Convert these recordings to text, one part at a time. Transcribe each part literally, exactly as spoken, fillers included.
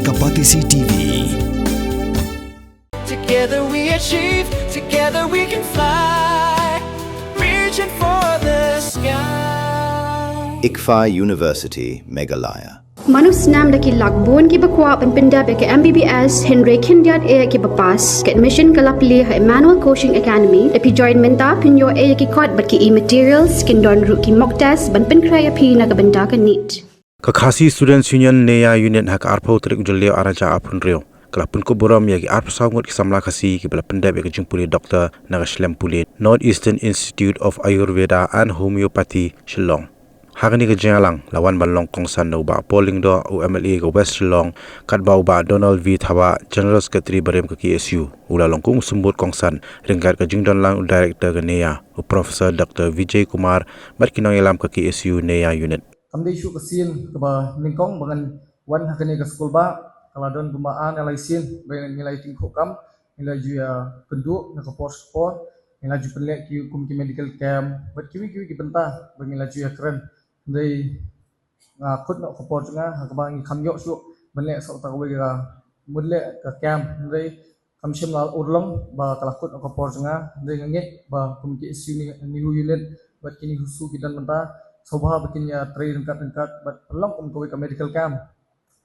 Kapatisi T V. Together we achieve, together we can fly. Reaching for the sky. ICFAI University, Meghalaya. Mano snam da ki lak bun kiba kwah ban pyndep ïa ka M B B S hynrei khyndiat eh kiba pass. Ka admission ka la plie ha Emmanuel Coaching Academy. Da phi join mynta phin ïoh eh ïa ki kot bad ki e-materials, kin don ruh ki mock test ban pynkhreh ïa phi na ka bynta ka NEET. Ka Khasi Students Union NEYA Unit ha ka arphew tarik u Jylliew arhajar arphew hynriew ka la pynkup burom ïa ki arphew saw ngut ki samla Khasi kiba la pyndep ïa ka jingpule doktor na ka shlem pule North Eastern Institute of Ayurveda and Homeopathy, Shillong. Ha kane ka jingïalang la wan ban long kongsan na u Bah Paul Lyngdoh, u M L A ka West Shillong, katba u Bah Donald V Thabah, General Secretary barim ka K S U, u la long kum u symbud kongsan ryngkat ka jingdon lang u Director ka NEYA, u Professor Doctor Vijay Kumar, bad ki nongïalam ka K S U NEYA Unit. Kam dei shuh ka sien kaba nyngkong ba ngan wan ha kane ka skulbah, ka la don kumba ar ne lai sien ba ngi la ïa tyngkhuh kam, ngi la ju ïa kynduh na ka por sha ka por, ngi la ju pynleh ki kum ki medical camp bad kiwei kiwei ki bynta ba ngi la ju ïa kren. Hynrei nga khut noh ka por jong nga ha kaba ngi kham ïoh shuh ban leh sa uta kawei ka mut leh ka camp, hynrei kam shym la urlong ba ka la khut noh ka por jong nga. Hynrei nga ngeit ba kum ki K S U NEHU unit bad ki NEHUSU ki don mynta, sngewbha ba kin ïa trei ryngkat ryngkat bad pynlong kum kawei ka medical camp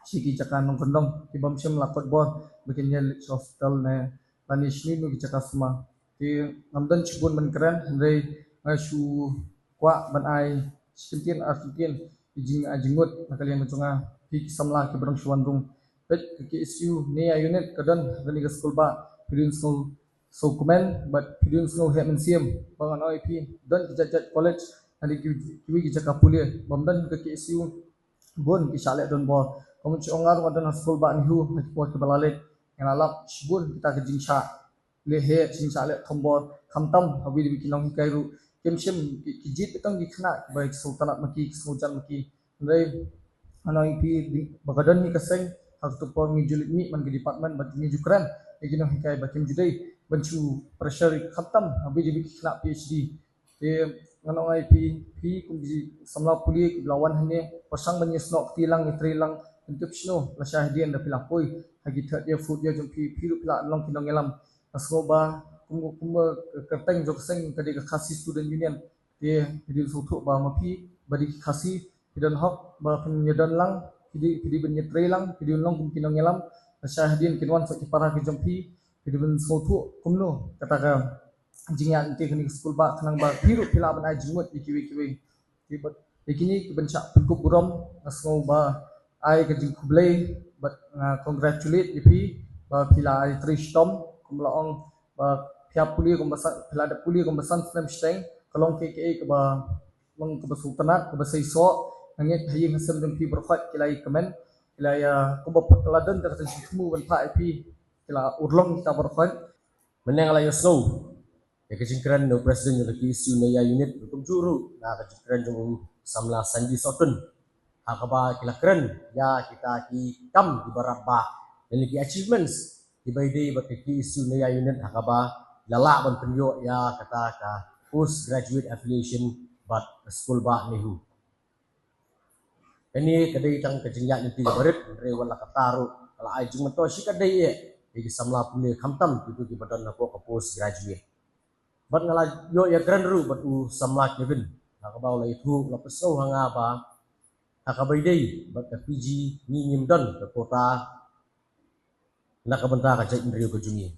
sha ki jaka nongkyndong ki bym shym la khot bor, ba kin ïa leit sha hospital ne lane shano shano ki jaka sumar. Te ngam don shibun ban kren, hynrei nga shu kwah ban ai shi kyntien ar kyntien ki jing, ah, jingmut na ka liang ka jong nga, phi ki samla kiba rung sha wan rung. Peit, ka K S U NEYA unit ka don ha kane ka skulbah, phi dei ban sngew, sngewkmen bad phi dei ban sngew heh mynsiem. Ba ngan ong ïa phi, don ki jait jait college, hynrei ki, kiwei ki jaka pule bym don ka K S U, bun ki shah leh donbor. Kumba shu ong nga ruh nga don ha skulbah NEHU, ha ki por kiba la leit nga la lap shibun kita ki jingshah leh heh, jingshah leh thombor, khamtam ha kiwei kiwei ki nonghikai ruh. Kim shym ki, ki jied ba tang ki khynnah kiba ki sngewtynnat ma ki, ki sngewjan ma ki. Hynrei ngan ong ïa phi, ba ka don hi ka seng, ha kato ka por ngi ju leit mih man ka department bad ngi ju kren ïa ki nonghikai ba kim ju dei ban shu pressure ïa ki khamtam ha kiwei kiwei ki khynnah P H D. Te ngan ong ïa phi, phi kum ki samla pule kiba la wan hangne, pyrshang ban ïasnoh kti lang, ïatrei lang, ban tip shano lashai hadien da phi la poi ha ki third year, fourth year jong phi, phi ruh phi la long ki nongïalam. Nga sngew ba kum, kum ka kyrteng jong ka seng ka dei ka Khasi Student Union. Te phi dei ban sngewthuh ba ma phi ba dei ki Khasi, phi don hok ba phin ïadon lang, phi dei, phi dei ban ïatrei lang, phi dei ban long kum ki nongïalam. Lashai hadien kin wan sha ki para ki jong phi, phi dei ban sngewthuh kumno kata ka jingïaid lynti kane ka skulbah, khnang ba phi ruh phi lah ban ai jingmut ïa kiwei kiwei. Te bad ïa kine ki ban shah pynkup burom, nga sngew ba ai ka jingkhublei bad nga congratulate ïa phi ba phi la ai trei shitom, kumba la ong ba phi ïa pule kumba san, phi la dep pule kumba san snem shiteng, ka long kaei kaei kaba long kaba sngewtynnat, kaba seisoh. Nga ngeit ha ïing ha sem jong phi baroh khoit ki la ïa kmen, ki la ïa, kumba pat ka la don kata ka jingthmu ban phah ïa phi, ki la urlong kita baroh khoit. Mynne nga la ïohsngew ïa ka jingkren na u president jong ka K S U NEYA unit, kumjuh ruh na ka jingkren jong u samla Sanji Sohtun, ha kaba ki la kren ïa kita ki kam kiba radbah lane ki achievements kiba ïadei bad ka K S U NEYA unit, ha kaba la lah ban pynïoh ïa kata ka post graduate affiliation bad ka skulbah NEHU. Kane ka dei tang ka jingïaid lynti kaba rit, hynrei wat la katta ruh ka la ai jingmyntoi shikatdei eh ïa ki samla pule, khamtam kito kiba don hapoh ka post graduate. Bad nga la ïoh ïakren ruh bad u samla Kevin, ha kaba u la ïathuh, u la pynsngew ha nga ba ha kaba ïadei bad ka P G ngi ngim don ka quota na ka bynta ka jaitbynriew ka jong ngi.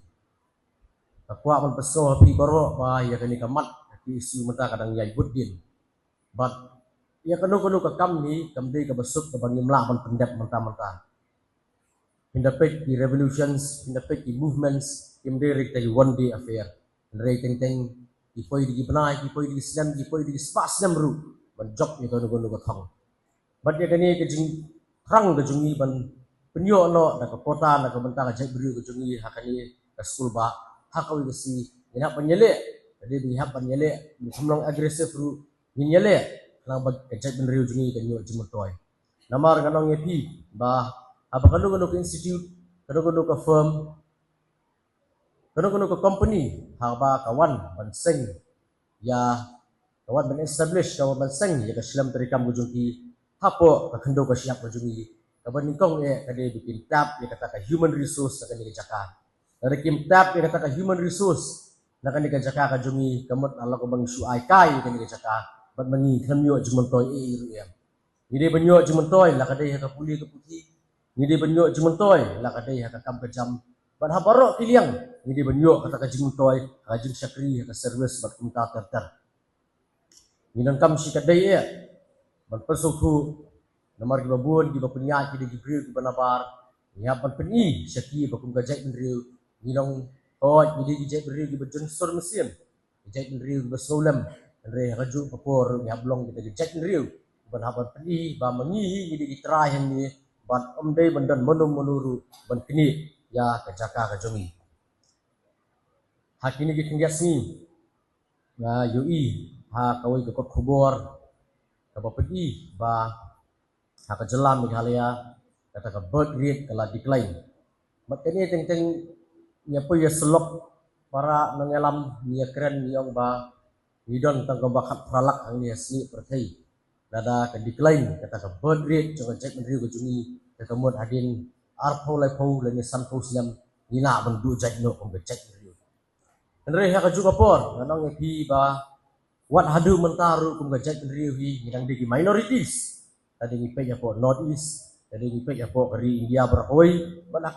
Nga kwah ban pynsngew ha phi baroh ba ïa kane ka mat ka K S U mynta ka dang ïaid bud dien. Bad ïa kano kano ka kam hi kam dei kaba suk kaba ngim lah ban pyndep mynta mynta. Phin da peit ki revolutions, phin da peit ki movements, kim dei re kita ki one day affair. Hynrei teng teng ki poi da ki bnai, ki poi da ki snem, ki poi da ki spah snem ruh ban jop ïa kano kano ka thong. Bad ïa kane ka jingthrang ka jong ngi ban pynïoh noh da ka quota na ka bynta ka jaitbynriew ka jong ngi ha kane ka skulbah, ha kawei ka sngi ngin hap ban ïaleh. Ka dei ba ngi hap ban ïaleh, ngim long aggressive ruh, ngin ïaleh khnang ba ka jaitbynriew jong ngi kan ïoh jingmyntoi. Namar ngan ong ïa phi ba haba kano kano ka institute, kano kano ka firm, kano kano ka company haba ka wan ban seng ïa, ka wan ban establish, ka wan ban seng ïa ka shlem treikam ka jong ki hapoh ka khyndew ka shyiap ka jong ngi, Kaba nyngkong eh ka dei ba kin tap ïa kata ka human resource na kane ka jaka. Lada kim tap ïa kata ka human resource na kane ka jaka ka jong ngi, ka mut la kumba ngi shu ai kai ïa kane ka jaka, bad ma ngi khlem ïoh jingmyntoi eh ruh em. Ngi dei ban ïoh jingmyntoi la ka dei ha ka pule ka puthi. Ngi dei ban ïoh jingmyntoi la ka dei ha ka kam ka jam. Bad ha baroh ki liang ngi dei ban ïoh kata ka jingmyntoi ha ka jingshakri, ha ka service bad kumta ter ter. Ngi donkam shi katdei eh ban pynsngewthuh, namar kiba bun kiba pynïaid ki dei ki briew kiba nabar. Ngi hap ban pyni sha ki ba kum ka jaitbynriew ngi long, hooid, ngi dei ki jaitbynriew kiba jynsur mynsiem, ki jaitbynriew kiba sngewlem. Hynrei ha kajuh ka por ruh ngi hap long kita ki jaitbynriew kiban hap ban pyni ba ma ngi hi ngi dei ki trai hangne, bad ym dei ban don mano mano ruh ban knieh ïa ka jaka ka jong ngi. Ha kine ki khyndiat sngi nga ïohi ha kawei ka kot khubor kaba pyni ba ha ka jylla Meghalaya kata ka birth rate ka la decline. Bad kane teng teng ngi ïa poi ïa syllok, para nongïalam ngi ïa kren ngi ong ba ngi don tang kumba khatphra lak hangne ha snieh pyrthei. Lada ka decline kata ka birth rate jong ka jaitbynriew ka jong ngi, te ka mut hadien arphew laiphew lane sanphew snem ngi lah ban duh jait noh kum ka jaitbynriew. Hynrei ha kajuh ka por ngan ong ïa phi ba wat haduh mynta ruh kum ka jaitbynriew hi ngi dang dei ki minorities. Lada ngi peit hapoh North East, lada ngi peit hapoh ka ri India baroh kawei, bad ha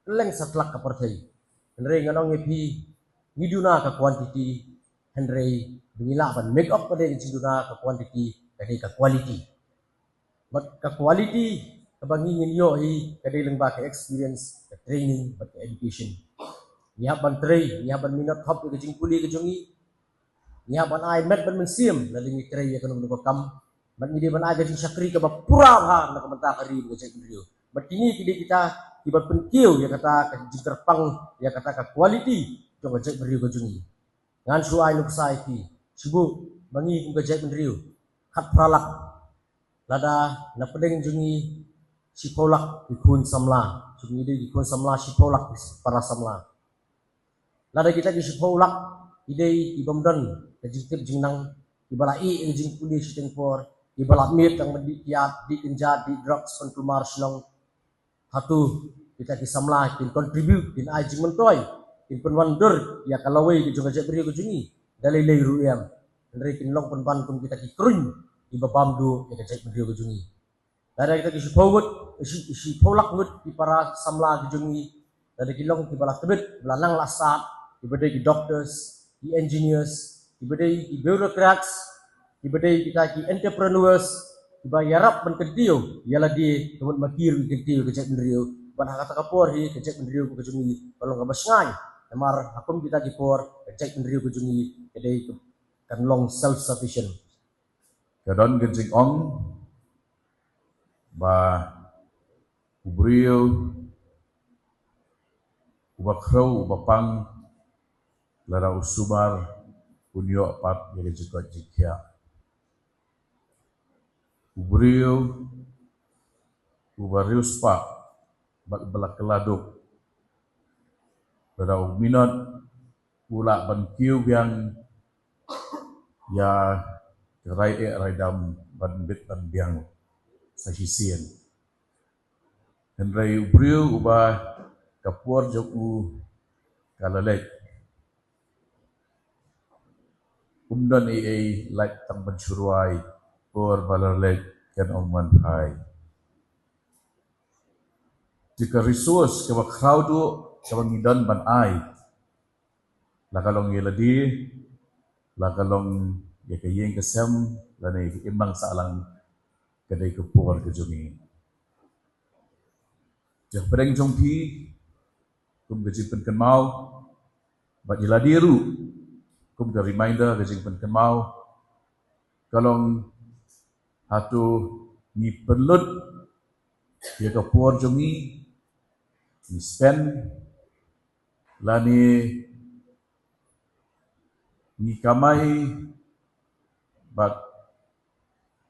kylleng satlak ka pyrthei. Hynrei ngan ong ïa phi, ngi duna ka quantity, hynrei ba ngi lah ban make up pat ïa ka jingduna ka quantity, ka dei ka quality. Bad ka quality kaba ngi ngin ïoh hi ka dei lyngba ka experience, ka training bad ka education. Ngi hap ban trei, ngi hap ban minot thop ïa ka jingpule ka jong ngi. Ngi hap ban ai met bad mynsiem lada ngi trei ïa kano kano ka kam. Bad ngi dei ban ai ka jingshakri kaba pura bha na ka bynta ka ri bad ka jaitbynriew. Bad kine ki dei kita kiba pynkiew ïa kata ka jingkyrpang, ïa kata ka quality jong ka jaitbynriew ka jong ngi. Ngan shu ai nuksa ïa phi, shu buh ba ngi kum ka jaitbynriew khatphra lak, lada na pdeng jong ngi shiphew lak ki khun samla, jong ngi dei ki khun samla shiphew lak ki para samla. Lada kita ki shiphew lak ki dei ki bym don ka jingtip jingnang, kiba la ïeh ïa ka jingpule shiteng por, kiba la miet tang ban dih kiad, dih kynjat, dih drugs, ban kulmar shnong, hato kita ki samla kin contribute, kin ai jingmyntoi, kin pynwandur ïa ka lawei ka jong ka jaitbynriew ka jong ngi? Da lei lei ruh em. Hynrei kin long pynban kum kita ki kruiñ kiba bam duh ïa ka jaitbynriew ka jong ngi. Lada kita ki shiphew ngut, shi, shiphew lak ngut ki para samla ki jong ngi, lada ki long kiba la tbit, ba la nang la sat, kiba dei ki doctors, ki engineers, kiba dei ki bureaucrats, kiba dei kita ki entrepreneurs, kiba ïarap ban kyntiew ïa lade ka mut ma ki ruh ki kyntiew ïa ka jaitbynriew. Bad ha kata ka por hi ka jaitbynriew ka jong ngi ka long kaba shngaiñ. Namar ha kum kita ki por ka jaitbynriew ka jong ngi ka dei ka, kan long self sufficient. Ka don ka jingong ba u briew uba khrew uba pang, lada u sumar un ïoh pat ïa ka jingkoit jingkhiah. U briew uba riewspah bad uba la kylla duk, lada u minot u lah ban kiew biang ïa ka rai eh rai dam ban bit ban biang sa shisien. Hynrei u briew uba ka por jong u ka la leit, um don ei ei, lait tang ban shu rwai, por ba la leit kan ym wan phai. Te ka resource kaba khraw duh kaba ngi don ban ai, la ka long ïa lade, la ka long ïa ka ïing ka sem, lane ïa ka imlang sahlang, ka dei ka por ka jong ngi. Te ha pdeng jong phi kum ka jingpynkynmaw, bad ïa lade ruh kum ka reminder, ka jingpynkynmaw ka long, hato ngi pynlut ïa ka por jong ngi, ngi spend, lane ngi kamai bad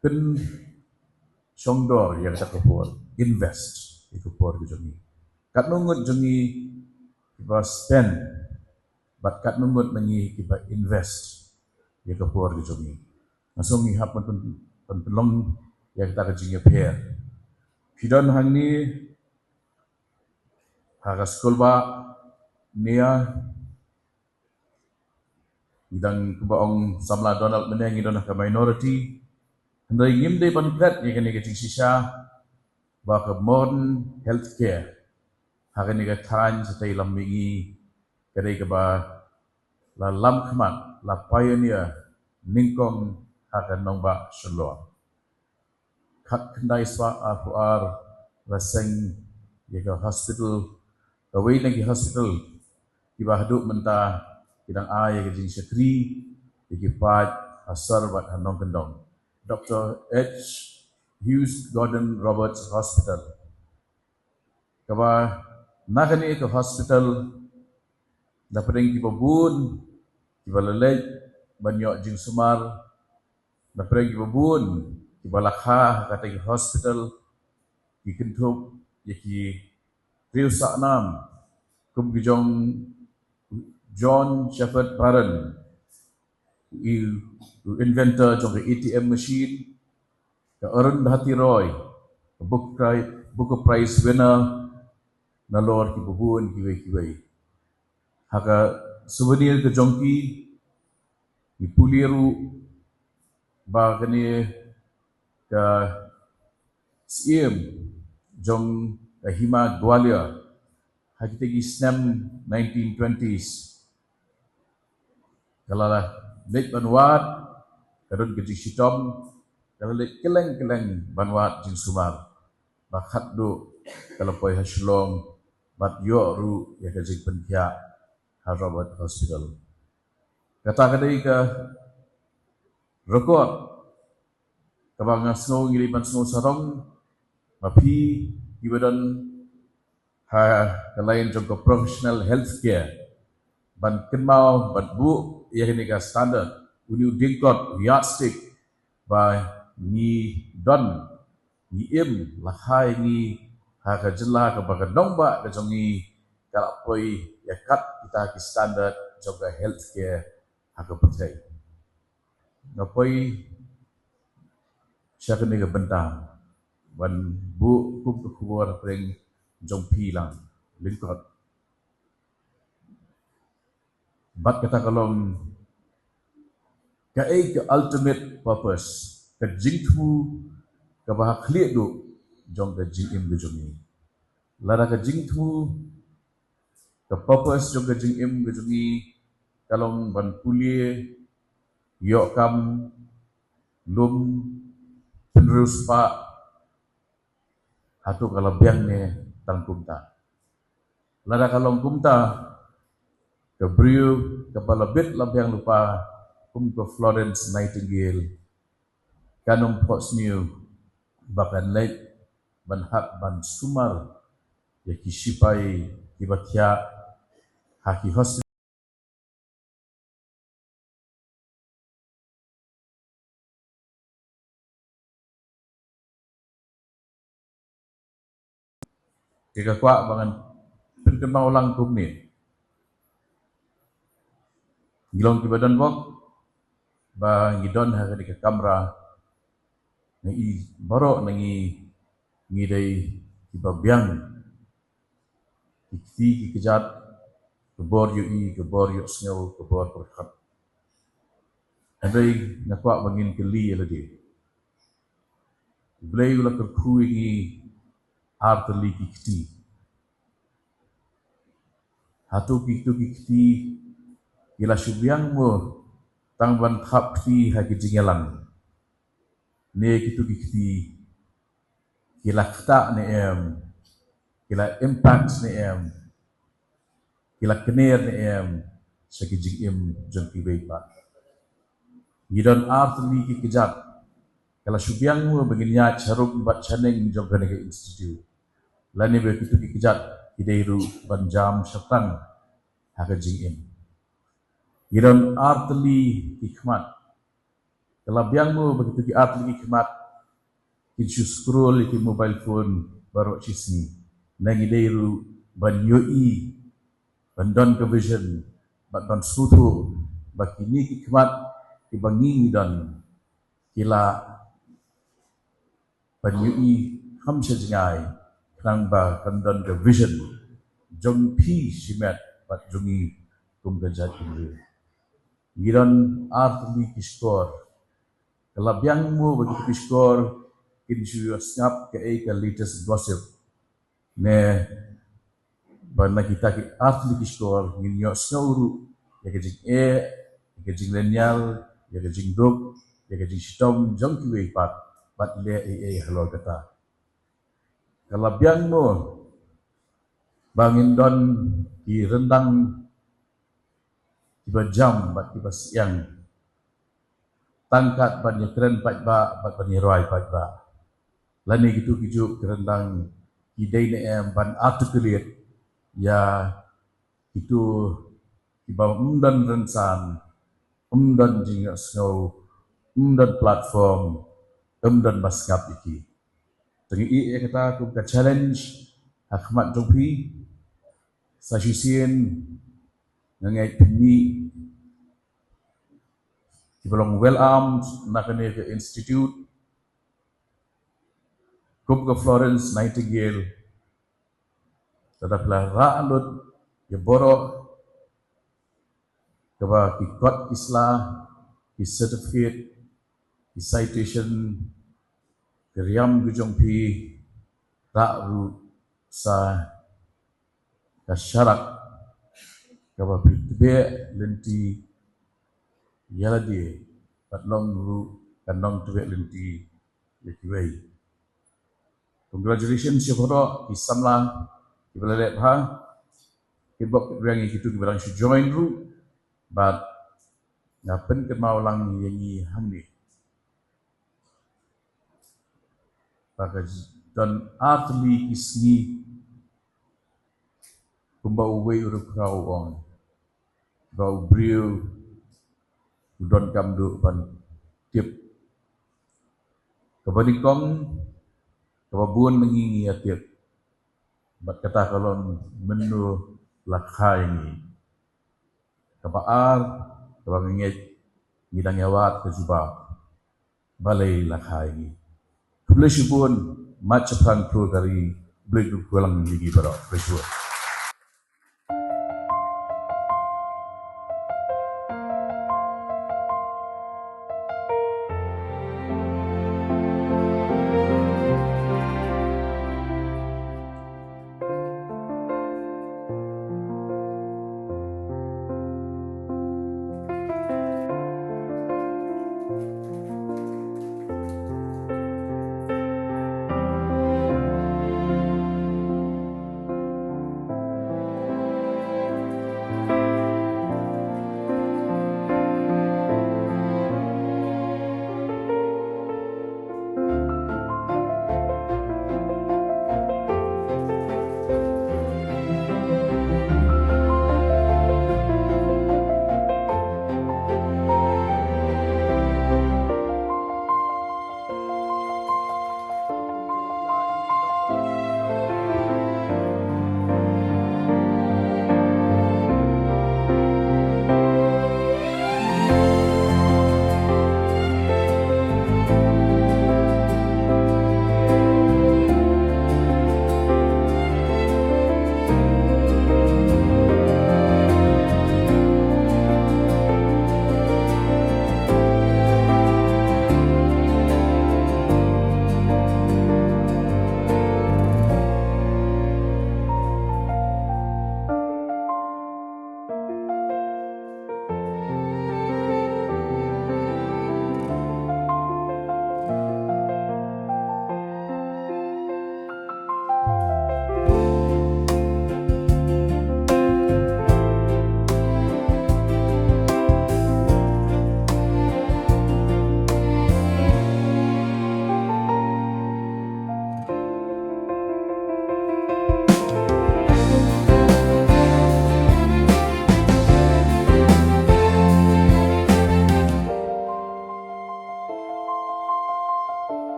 pynshongdor ïa kata ka por, invest ïa ka por ka jong ngi? Katno ngut jong ngi kiba spend bad katno ngut na ngi kiba invest ïa ka por ka jong ngi? Nga sngew ngi hap ban pyn, pyn, pynlong ïa kata ka jingïapher. Ki don hangne ha ka skul ba nia, ngi dang, kumba ong samla Donald mynne, ngi don ha ka minority. Hynrei ngim dei ban klet ïa kane ka jingshisha ba ka modern healthcare ha kane ka thaiñ shatei lam mihngi ka dei kaba la lam khmat, la pioneer nyngkong ha ka nongbah Shillong. Khatkhyndai spah arphew ar la seng ïa ka hospital, kawei na ki hospital kiba haduh mynta ki dang ai ïa ka jingshakri ïa ki paid ha sor bad ha nongkyndong, Doctor H Hughes Gordon Roberts Hospital. Kaba na kane ka hospital na pdeng kiba bun kiba la leit ban ïoh jingsumar, na pdeng kiba bun kiba la kha ha kata ka hospital, ki kynthup ïa ki riew sahnam kum ki jong John Shepherd Barron, u, u inventor jong ka A T M machine, ka Arundhati Roy, ka Booker Prize, Booker Prize winner, nalor kiba bun kiwei kiwei. Ha ka souvenir ka jong ki, ngi pule ruh ba kane ka siem jong ka Hima Gwalior ha kita ki snem nineteen twenties ka la leit ban wad, ka don ka jingshitom, ka la leit kylleng kylleng ban wad jingsumar. Ba khatduh ka la poi ha Shillong bad ïoh ruh ïa ka jingpynkhiah ha Robert Hospital. Kata ka dei ka record kaba nga sngew ngi dei ban sngew sarong ba phi kiba don ha ka lain jong ka professional healthcare ban kynmaw, ban buh ïa kane ka standard, une u jingkot, u yardstick ba ngi don, ngi im, la kha ïa ngi ha ka jylla kaba ka nongbah ka jong ngi ka la poi ïa kat kita ki standard jong ka healthcare ha ka pyrthei. Nga poi sha kane ka bynta ban buh kum ka khubor hapdeng jong phi lang lyngkot. Bad kata ka long kaei ka ultimate purpose, ka jingthmu kaba ha khlieh duh jong ka jingim ka jong ngi. Lada ka jingthmu, ka purpose jong ka jingim ka jong ngi ka long ban pule, ïoh kam, lum, pynriewspah, hato ka la biang ne tang kumta? Lada ka long kumta, ka briew kaba la bit la biang lypa kum ka Florence Nightingale kan ym phohsniew ba kan leit ban hap ban sumar ïa ki shipai kiba thiah ha ki hospital. Te nga kwah ba ngan pynkynmaw lang kumne. Ngi long kiba don bok ba ngi don ha kane ka kamra, ngi baroh na ngi ngi dei kiba biang ki kti ki kjat, ka bor ïohi, ka bor ïohsngew, ka bor pyrkhat. Hynrei nga kwah ba ngin kylli ïa lade, U Blei u la kyrkhu ïa ngi ar tylli ki kti. Hato kito ki kti ki la shu biang mo tang ban thap kti ha ki jingïalang? Ne kito ki kti ki la ktah ne em, ki la impact ne em, ki la kner ne em sha ki jingim jong kiwei pat? Ngi don ar tylli ki kjat, ka la shu biang mo ba ngin ïaid sharum bad shaneng jong kane ka institute? Lane ba kito ki kjat ki dei ruh ban jam shatang ha ka jingim? Ngi don ar tylli ki khmat, ka la biang mo ba kito ki ar tylli ki khmat kin shu scroll ïa ki mobile phone baroh shisngi? Ngi dei ruh ban ïohi, ban don ka vision bad ban sngewthuh ba kine ki khmat kiba ngi ngi don ki la ban ïohi kham sha jngai, khnang ba kan don ka vision jong phi shimet bad jong ngi kum ka jaitbynriew. Ngi don artylli ki shkor. Ka la biang mo ba kito ki shkor kin shu ïohsngap kaei ka latest gossip, ne ba na kita ki artylli ki shkor ngin ïohsngew ruh ïa ka jingeh, ïa ka jinglynñiar, ïa ka jingduk, ïa ka jingshitom jong kiwei pat, bad leh ei ei halor kata. Ka la biang mo ba ngin don ki ryndang kiba jam bad kiba syiang, tang kat ban ïakren paidbah bad ban ïarwai paidbah. Lane kito kijuh ki ryndang ki dei ne em ban articulate ïa kito kiba ym don rynsan, ym don jingïohsngew, ym don platform, ym don ba sngap ïa ki. Te ngi ïohi ïa kata kum ka challenge ha khmat jong phi. Sa shisien nga ngeit phi kiba long well armed na kane ka institute, kum ka Florence Nightingale, lada phi la rah lut ïa baroh kaba ki kot ki sla, ki certificate, ki citation, ki riam ki jong phi, rah ruh sa ka sharak kaba phi tbeh lynti ïa lade bad long ruh ka nongtbeh lynti ïa kiwei. Congratulations ïa baroh ki samla kiba la leh bha. Kitbok kitrwiang ïa kito kiba dang shu join ruh, bad nga pynkynmaw lang ïa ngi hangne ba ka don artylli ki sngi, kumba uwei u rukhraw u ong, ba u briew u donkam duh ban tip. Kaba nyngkong, kaba bun na ngi ngi ïa tip, bad kata ka long mynno la kha ïa ngi. Kaba ar, kaba nga ngeit ngi dang ïa wad ka jubab, balei la kha ïa ngi. Khublei shibun, mat shaphrang khlur ka ri, Blei un kyrkhu lang ïa ngi baroh. Khublei shibun.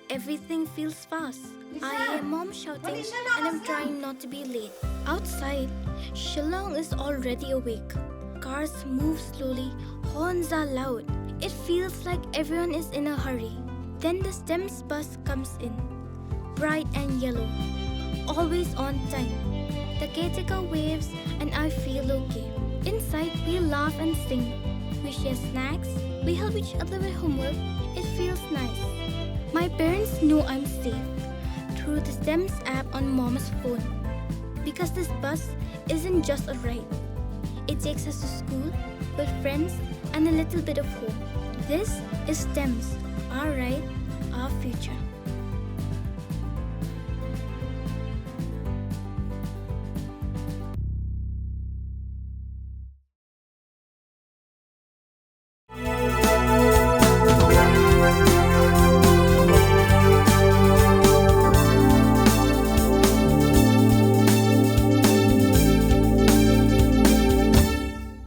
Everything feels fast. I hear mom shouting and I'm trying not to be late. Outside, Shillong is already awake. Cars move slowly, horns are loud. It feels like everyone is in a hurry. Then the STEMS bus comes in. Bright and yellow. Always on time. The caretaker waves and I feel okay. Inside, we laugh and sing. We share snacks. We help each other with homework. It feels nice. My parents know I'm safe through the STEMS app on mom's phone. Because this bus isn't just a ride. It takes us to school, with friends, and a little bit of home. This is STEMS, our ride, our future.